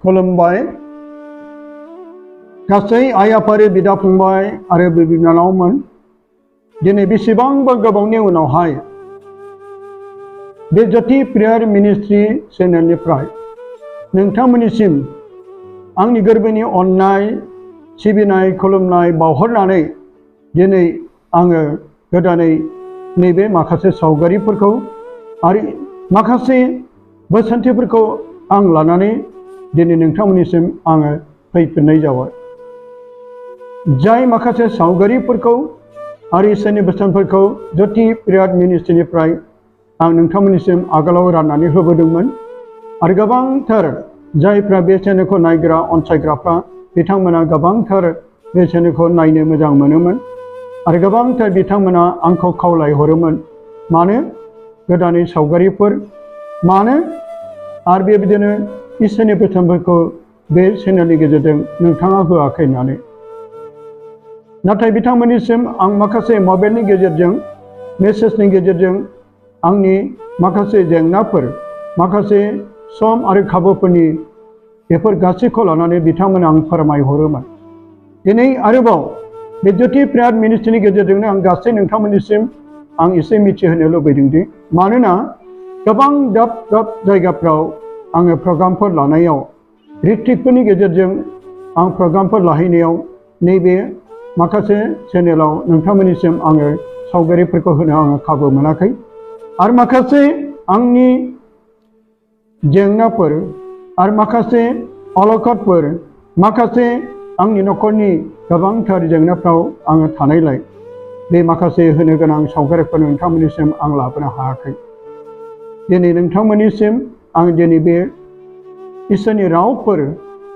खुलुमबाय गासै आइ आफारि बिदा फंबाय आरो बिनानावमोन दिनै बेसेबांबा गोबावनि उनावहाय बे ज्योति प्रेयार मिनिस्ट्रि चेनेलनिफ्राय नोंथांमोननिसिम आंनि गोरबोनि अननाय सिबिनाय खुलुमनाय बावहरनानै दिनै आङो गोदानै नैबे माखासे सावगारिफोरखौ आरो माखासे बोसोनथिफोरखौ आं लानानै दिनै नोंथांमोननिसिम आङो फैफिननाय जाबाय। जाय माखासे सावगारिफोरखौ आरो इसोरनि बोसोनफोरखौ ज्योति प्रेयार मिनिस्ट्रिनिफ्राय आं नोंथांमोननिसिम आगोलाव राननानै होबोदोंमोन आरो गोबांथार जायफ्रा बे चेनेलखौ नायग्रा अनसायग्राफ्रा बिथांमोना गोबांथार बे चेनेलखौ नायनो मोजां मोनोमोन आरो गोबांथार बिथांमोना आंखौ खावलायहरोमोन मानो गोदानै सावगारिफोर मानो आरो बेबायदिनो इसोरनि बोसोनफोरखौ बे चेनेलनि गेजेरजों नोंथाङा होआखै होननानै। नाथाय बिथांमोननिसिम आं माखासे मबाइलनि गेजेरजों मेसेजनि गेजेरजों आंनि माखासे जेंनाफोर माखासे सम आरो खाबुफोरनि बेफोर गासैखौ लानानै बिथांमोना आं फोरमायहरोमोन। दिनै आरोबाव बे ज्योति प्रेयार मिनिस्ट्रिनि गेजेरजोंनो आं गासै नोंथांमोननिसिम आं एसे मिथिहोनो लुबैदों दि मानोना गोबां दाब दाब जायगाफ्राव आङो प्रग्रामफोर लानायाव रिट्रिटफोरनि गेजेरजों आं प्रग्रामफोर लाहैनायाव नैबे माखासे चेनेलाव नोंथांमोननिसिम आङो सावगारिफोरखौ होनो आङो खाबु मोनाखै आरो माखासे आंनि जेंनाफोर आरो माखासे अलखदफोर माखासे आंनि न'खरनि गोबांथार जेंनाफ्राव आङो थानायलाय बे माखासे होनो गोनां सावगारिफोर नोंथांमोननिसिम आं लाबोनो हायाखै। दिनै नोंथांमोननिसिम आं दिनै बे इसोरनि रावफोर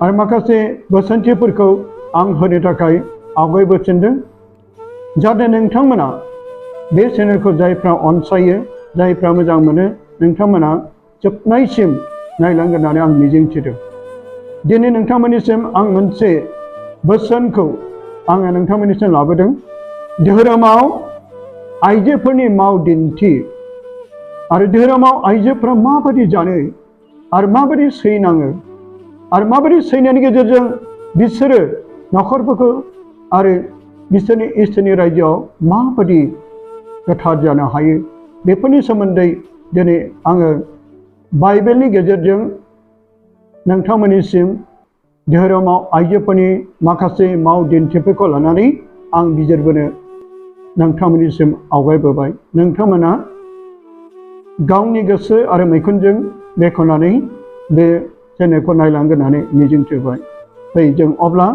आरो माखासे बोसोनथिफोरखौ आं होनो थाखाय आवगायबोफिनदों जाहाथे नोंथांमोना बे चेनेलखौ जायफ्रा अनसायो जायफ्रा मोजां मोनो नोंथांमोना जोबनायसिम नायलांगोन होननानै आं मिजिंथिदों। दिनै नोंथांमोननिसिम आं मोनसे बोसोनखौ आङो नोंथांमोननिसिम लाबोदों। धोरोमाव आइजोफोरनि मावदिन्थि आरो धोरोमाव आइजोफोरा माबायदि जानो आरो माबायदि सैनाङो आरो माबायदि सैनायनि गेजेरजों बिसोरो न'खरफोरखौ आरो बिसोरनि इसोरनि रायजोआव माबायदि गोथार जानो हायो बेफोरनि सोमोन्दै दिनै आङो बाइबेलनि गेजेरजों नोंथांमोननिसिम धोरोमाव आइजोफोरनि माखासे मावदिन्थिफोरखौ लानानै आं बिजिरबोनो नोंथांमोननिसिम आवगायबोबाय। नोंथांमोना गावनि गोसो आरो मैखुनजों बेखेवनानै बे चेनेलखौ नायलांगोन होननानै मिजिंथिबाय। फै जों अब्ला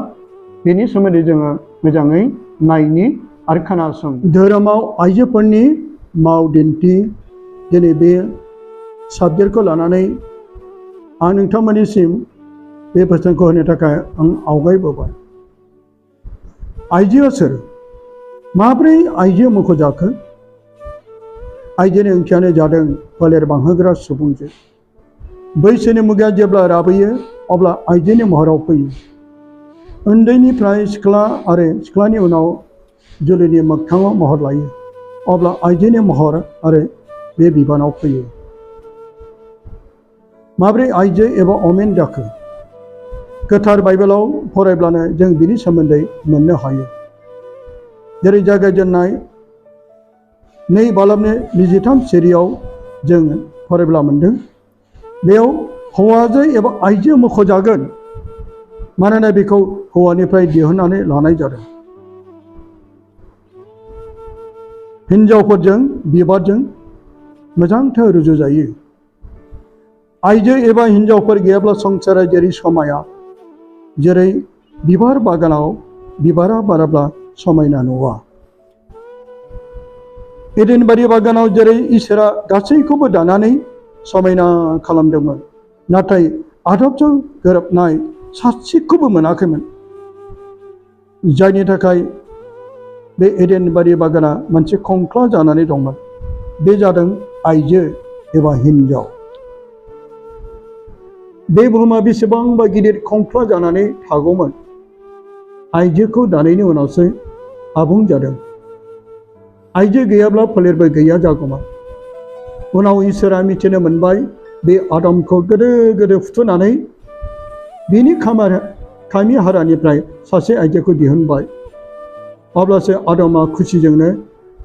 बेनि सोमोन्दै जोङो मोजाङै नायनि आरो खोनासं। धोरोमाव आइजोफोरनि मावदिन्थि दिनै बे साबजेक्टखौ लानानै आं नोंथांमोननिसिम बे बोसोनखौ होनो थाखाय आं आवगायबोबाय। आइजोआ सोर? माब्रै आइजो मुंख'जाखो? आइजोनि ओंथियानो जादों फोलेर बांहोग्रा सुबुंजो। बैसोनि मुगाया जेब्ला राबोयो अब्ला आइजोनि महराव फैयो। उन्दैनिफ्राय सिख्ला आरो सिख्लानि उनाव जुलिनि मोगथाङाव महर लायो अब्ला आइजोनि महर आरो बे बिबानाव फैयो। माब्रै आइजो एबा अमेन जाखो? गोथार बाइबेलाव फरायब्लानो जों बिनि सोमोन्दै मोननो हायो। जेरै जागायजेननाय 2 बालामनि 23 सिरियाव जों फरायब्ला मोनदों बेयाव हौवाजो एबा आइजो मख'जागोन मानोना बेखौ हौवानिफ्राय दिहुननानै लानाय जादों। हिन्जावफोरजों बिबारजों मोजांथार रुजुजायो। आइजो एबा हिन्जावफोर गैयाब्ला संसारा जेरै समाया जेरै बिबार बागानाव बिबारा बाराब्ला समायना नुवा। एडेन बारि बागानाव जेरै इसोरा गासैखौबो दानानै समायना खालामदोंमोन नाथाय आदबजों गोरोबनाय सासेखौबो मोनाखैमोन जायनि थाखाय बे एडेन बारि बागाना मोनसे खंख्ला जानानै दंमोन। बे जादों आइजो एबा हिन्जाव। बे बुहुमा बेसेबांबा गिदिर खंख्ला जानानै थागौमोन आइजोखौ दानायनि उनावसो आबुं जादों। आइजो गैयाब्ला फोलेरबो गैया जागौमोन। उनाव इसोरा मिथिनो मोनबाय बे आदमखौ गोदो गोदो फुथुनानै बिनि खामि हारानिफ्राय सासे आइजोखौ दिहुनबाय। अब्लासो आदमा खुसिजोंनो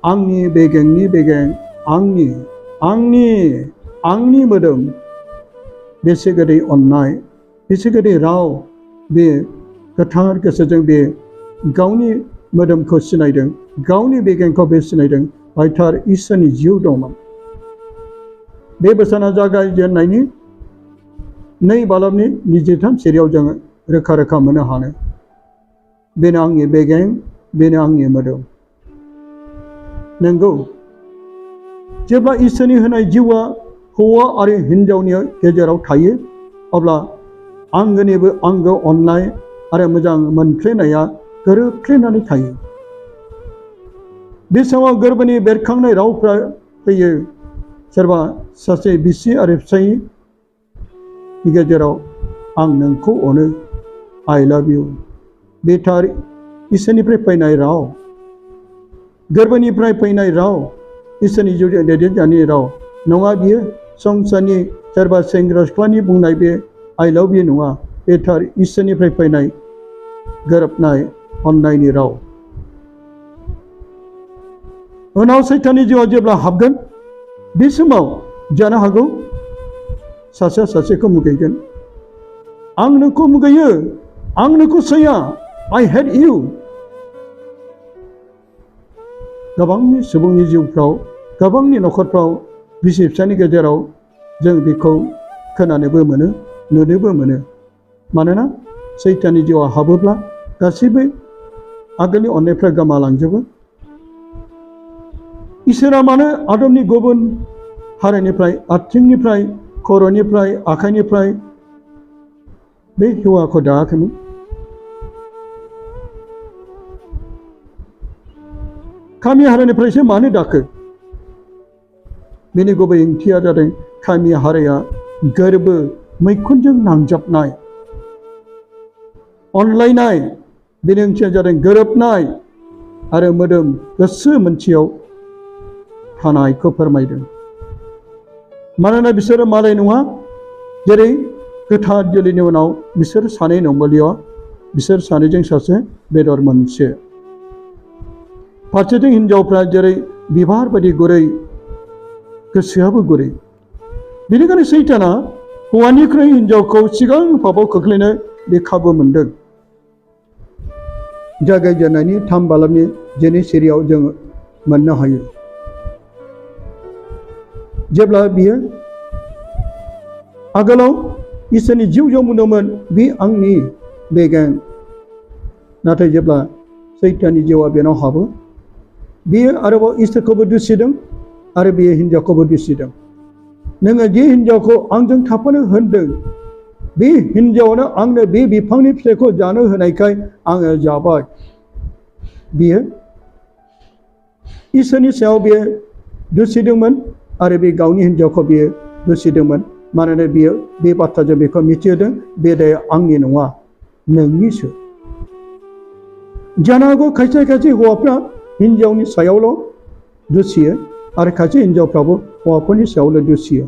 आंनि बेगेंनि बेगें, आंनि मोदोम, बेसे गोदै अननाय, बेसे गोदै राव, बे गोथार गोसोजों बे गावनि मोदोमखौ सिनायदों, गावनि बेगेंखौ बे सिनायदों। बायथार इसोरनि जिउ दंमोन। बे बोसोना जागायजेननायनि 2 बालाबनि 23 सिरियाव जों रोखा रोखा मोननो हानो। बेनो आंनि बेगें, बेनो आंनि मोदोम। नंगौ, जेब्ला इसोरनि होनाय जिउआ हौवा आरो हिन्जावनि गेजेराव थायो, अब्ला आंगोनिबो आंगो अननाय आरो मोजां मोनफ्लेनाया गोरोबफ्लेनानै थायो। बे समाव गोरबोनि बेरखांनाय रावफ्रा फैयो। सोरबा सासे बिसि आरो फिसायनि गेजेराव आं नोंखौ अनो, I love you। बे थार इसोरनिफ्राय फैनाय राव, गोरबोनिफ्राय फैनाय राव, इसोरनि जिउजों दैदेनजानाय राव नङा। बियो संसारनि सोरबा सेंग्रा सिख्लानि बुंनाय बे I love you नङा। बे थार इसोरनिफ्राय फैनाय गोरोबनाय अननायनि राव। उनाव सैताननि जिउआव जेब्ला हाबगोन, बे समाव जानो हागौ सासेया सासेखौ मुगैगोन। आं नोंखौ मुगैयो, आं नोंखौ सैया, I hate you। गोबांनि सुबुंनि जिउफ्राव, गोबांनि न'खरफ्राव, बिसि फिसायनि गेजेराव जों बेखौ खोनानोबो मोनो, नुनोबो मोनो। मानोना सैताननि जिउआव हाबोब्ला गासैबो आगोलनि अननायफ्रा गोमालांजोबो। इसोरा मानो आदमनि गुबुन हारिनिफ्राय, आथिंनिफ्राय, खर'निफ्राय, आखाइनिफ्राय बे हौवाखौ दायाखैमोन? खामि हारानिफ्रायसो मानो दाखो? बेनि गुबै ओंथिया जादों खामि हाराया गोरबो मैखुनजों नांजाबनाय अनलायनाय। बेनि ओंथिया जादों गोरोबनाय आरो मोदोम गोसो मोनसेयाव थानायखौ फोरमायदों। मानोना बिसोरो मालाय नङा। जेरै गोथार जुलिनि उनाव बिसोर सानै नंबोलिया, बिसोर सानैजों सासे बेदर मोनसे। फारसेथिं हिनजावफ्रा जेरै बिबार बायदि गुरै, गोसोआबो गुरै। बेनिखायनो सैताना हौवानिख्रुइ हिनजावखौ सिगां फाफाव खोख्लैनो बे खाबु मोनदों। जागायजेननायनि 3 बालाबनि 12 सिरियाव जों मोननो हायो। जेब्ला बियो आगोलाव इसोरनि जिउजों बुंदोंमोन, बे आंनि बेगें, नाथाय जेब्ला सैताननि जिउआ बेनाव हाबो, बियो आरोबाव इसोरखौबो दुसिदों आरो बियो हिनजावखौबो दुसिदों। नोङो जे हिनजावखौ आंजों थाफानो होनदों, बे हिनजावनो आंनो बे बिफांनि फिथाइखौ जानो होनायखाय आङो जाबाय। बियो इसोरनि सायाव बियो दुसिदोंमोन आरो बे गावनि हिनजावखौ बियो दुसिदोंमोन। मानोना बियो बे बाथ्राजों बेखौ मिथिहोदों, बे दाया आंनि नङा, नोंनिसो। जानो हागौ खायसे खायसे हौवाफ्रा हिनजावनि सायावल' दुसियो आरो खायसे हिनजावफ्राबो हौवाफोरनि सायावल' दुसियो।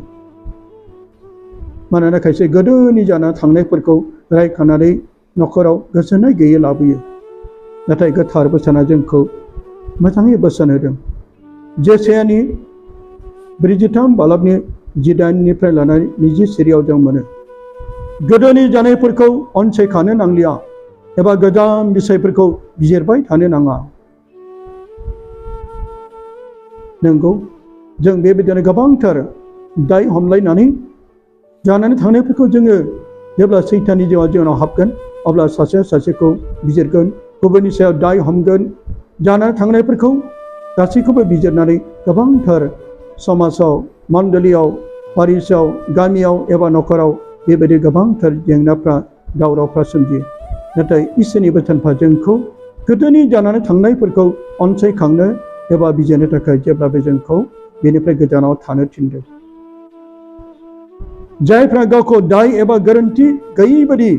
मानोना खायसे गोदोनि जाना थांनायफोरखौ रायखांनानै न'खराव गोजोननाय गैयै लाबोयो। नाथाय गोथार बोसोना जोंखौ मोजाङै बोसोन होदों। जेसायानि 43 बालाबनि 18निफ्राय लानानै 20 सिरियाव जों मोनो। गोदोनि जानायफोरखौ अनसायखानो नांलिया एबा गोजाम बिसायफोरखौ बिजिरबाय थानो नाङा। नंगौ, जों बेबायदिनो गोबांथार दाय हमलायनानै जानानै थांनायफोरखौ जोङो जेब्ला सैताननि जिउआ जोंनाव हाबगोन, अब्ला सासेया सासेखौ बिजिरगोन, गुबुननि सायाव दाय हमगोन। जानानै थांनायफोरखौ गासैखौबो बिजिरनानै गोबांथार समाजाव, मण्डलियाव, पारिसआव, गामियाव एबा न'खराव बेबायदि गोबांथार जेंनाफ्रा, दावरावफ्रा सोमजियो। नाथाय इसोरनि बोसोनफ्रा जोंखौ गोदोनि जानानै थांनायफोरखौ अनसायखांनो एबा बिजिरनो थाखाय जेब्लाबो जोंखौ बेनिफ्राय गोजानाव थानो थिनदों। जायफ्रा गावखौ दाय एबा गोरोन्थि गैयै बायदि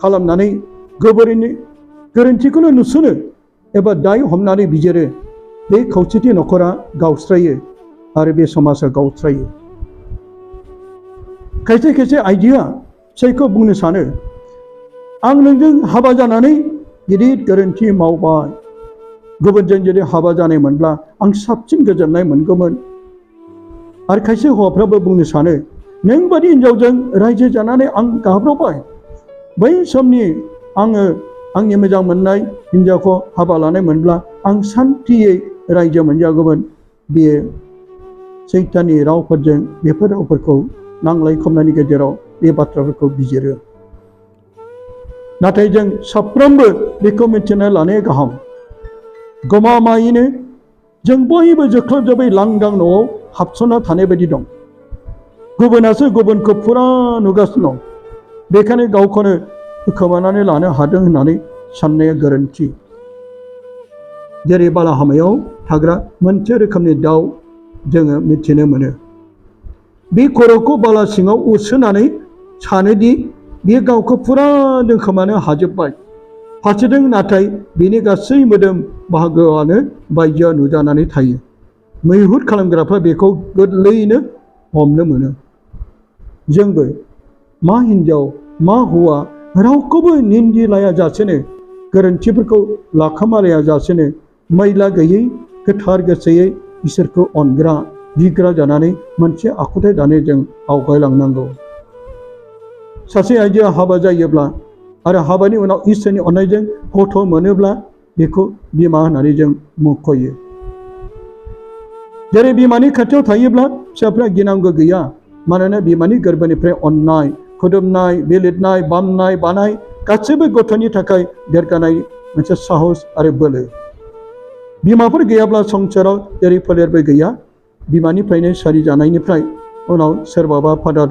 खालामनानै गोबोरैनो गोरोन्थिखौनो नुसनो एबा दाय हमनानै बिजिरो, बे खौसेथि न'खरा गावस्रायो आरो बे समाजा गावस्रायो। खायसे खायसे आइजोआ फिसायखौ बुंनो सानो, आं नोंजों हाबा जानानै गिदिर गोरोन्थि मावबाय, गुबुनजों जुदि हाबा जानायमोनब्ला आं साबसिन गोजोननाय मोनगौमोन। आरो खायसे हौवाफ्राबो बुंनो सानो, नोंबादि हिनजावजों रायजो जानानै आं गाब्रबाय, बै समनि आङो आंनि मोजां मोननाय हिनजावखौ हाबा लानाय मोनब्ला आं सान्थियै रायजो मोनजागौमोन। बेयो सैताननि रावफोरजों बेफोर रावफोरखौ नांलाय खमलायनि गेजेराव बे बाथ्राफोरखौ बिजिरो। नाथाय जों साफ्रोमबो बेखौ मिथिना लानाया गाहाम, गमामायैनो जों बयबो जोख्लोबजाबै लांदां न'आव हाबसोना थानाय बायदि दं। गुबुनासो गुबुनखौ फुरा नुगासिनो दं। बेखायनो गावखौनो खोमानानै लानो हादों होननानै साननाया गोरोन्थि। जेरै बालाहामायाव थाग्रा मोनसे रोखोमनि दाउ जोङो मिथिनो मोनो। बे खर'खौ बाला सिङाव उरसोनानै सानोदि बियो गावखौ फुरा दोनखोमानो हाजोबबाय। फारसेथिं नाथाय बिनि गासै मोदोम बाहागोआनो बायजोआव नुजानानै थायो। मैहुर खालामग्राफ्रा बेखौ गोरलैयैनो हमनो मोनो। जोंबो मा हिनजाव मा हौवा रावखौबो निन्दिलायाजासेनो, गोरोन्थिफोरखौ लाखोमालायाजासेनो मैला गैयै गोथार गोसोयै इसोरखौ अनग्रा गिग्रा जानानै मोनसे आखुथाय दानो जों आवगायलांनांगौ। सासे आइजोआ हाबा जायोब्ला आरो हाबानि उनाव इसोरनि अननायजों गथ' मोनोब्ला बेखौ बिमा होननानै जों मुंख'यो। जेरै बिमानि खाथियाव थायोब्ला फिसाफ्रा गिनांगौ गैया, मानोना बिमानि गोरबोनिफ्राय अननाय, खुदुमनाय, बेलिरनाय, बामनाय बानाय गासैबो गथ'नि थाखाय देरगानाय मोनसे साहस आरो बोलो। बिमाफोर गैयाब्ला संसाराव जेरै फोलेरबो गैया। बिमानिफ्रायनो सारि जानायनिफ्राय उनाव सोरबाबा father,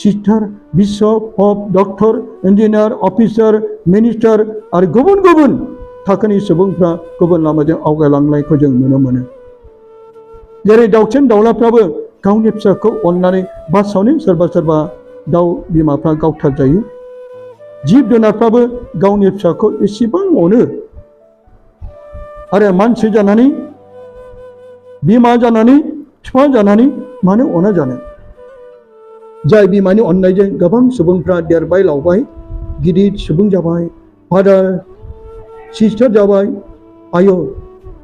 sister, bishop, pop, doctor, engineer, officer, minister आरो गुबुन गुबुन थाखोनि सुबुंफ्रा गुबुन लामाजों आवगायलांनायखौ जों नुनो मोनो। जेरै दाउसिन दाउलाफ्राबो गावनि फिसाखौ अननानै बासावनो सोरबा सोरबा दाउ बिमाफ्रा गावथारजायो। जिब जुनारफ्राबो गावनि फिसाखौ एसेबां अनो। आरो मानसि जानानै, बिमा जानानै, बिफा जानानै मानो अना जानो? जाय बिमानि अननायजों गोबां सुबुंफ्रा देरबाय लावबाय, गिदिर सुबुं जाबाय, फादार, सिस्टार जाबाय, आय'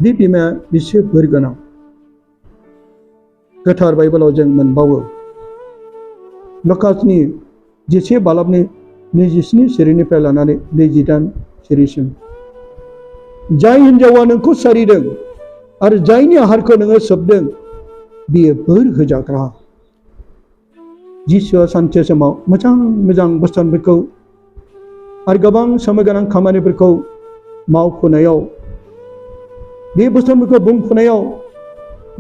बे बिमाया बेसे बोर गोनां। गोथार बाइबेलाव जों मोनबावो, लुकासनि 10 बालाबनि 27 सिरिनिफ्राय लानानै 28 सिरिसिम, जाय हिनजावा नोंखौ सारिदों आरो जायनि आहारखौ नोङो सोबदों बियो बोर होजाग्रा। जिसुआ सानसे समाव मोजां मोजां बोसोनफोरखौ आरो गोबां सोमोगोनां खामानिफोरखौ मावफुनायाव, बे बोसोनफोरखौ बुंफुनायाव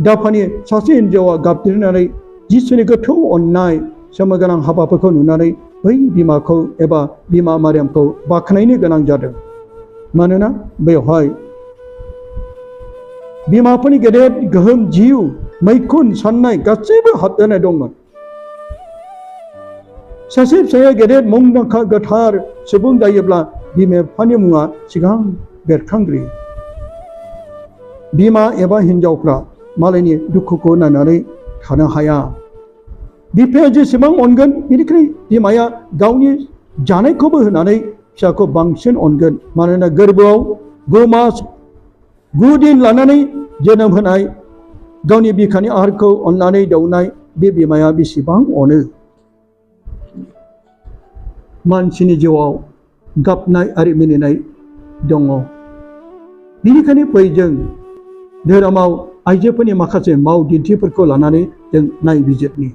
दाफानि सासे हिनजावा गाबज्रिनानै जिसुनि गोथौ अननाय सोमोगोनां हाबाफोरखौ नुनानै बै बिमाखौ एबा बिमा मारियामखौ बाख्नायनो गोनां जादों। मानोना बेवहाय बिमाफोरनि गेदेर गोहोम, जिउ, मैखुन साननाय गासैबो हाबदेरनाय दंमोन। सासे फिसाया गेदेर मुंदांखा गोथार सुबुं जायोब्ला बिमा बिफानि मुङा सिगां बेरखांग्रोयो। बिमा एबा हिनजावफ्रा मालायनि दुखुखौ नायनानै थानो हाया। बिफाया जेसेबां अनगोन, बेनिख्रुइ बिमाया गावनि जानायखौबो होनानै फिसाखौ बांसिन अनगोन। मानोना गोरबोआव 9 मास 9 दिन लानानै जोनोम होनाय गावनि बिखानि आहारखौ अननानै दौनाय बे बिमाया बेसेबां अनो। मानसिनि जिउआव गाबनाय आरो मिनिनाय दङ। बेनिखायनो फै जों धोरोमाव आइजोफोरनि माखासे माव दिन्थिफोरखौ लानानै जों नायबिजिरनि।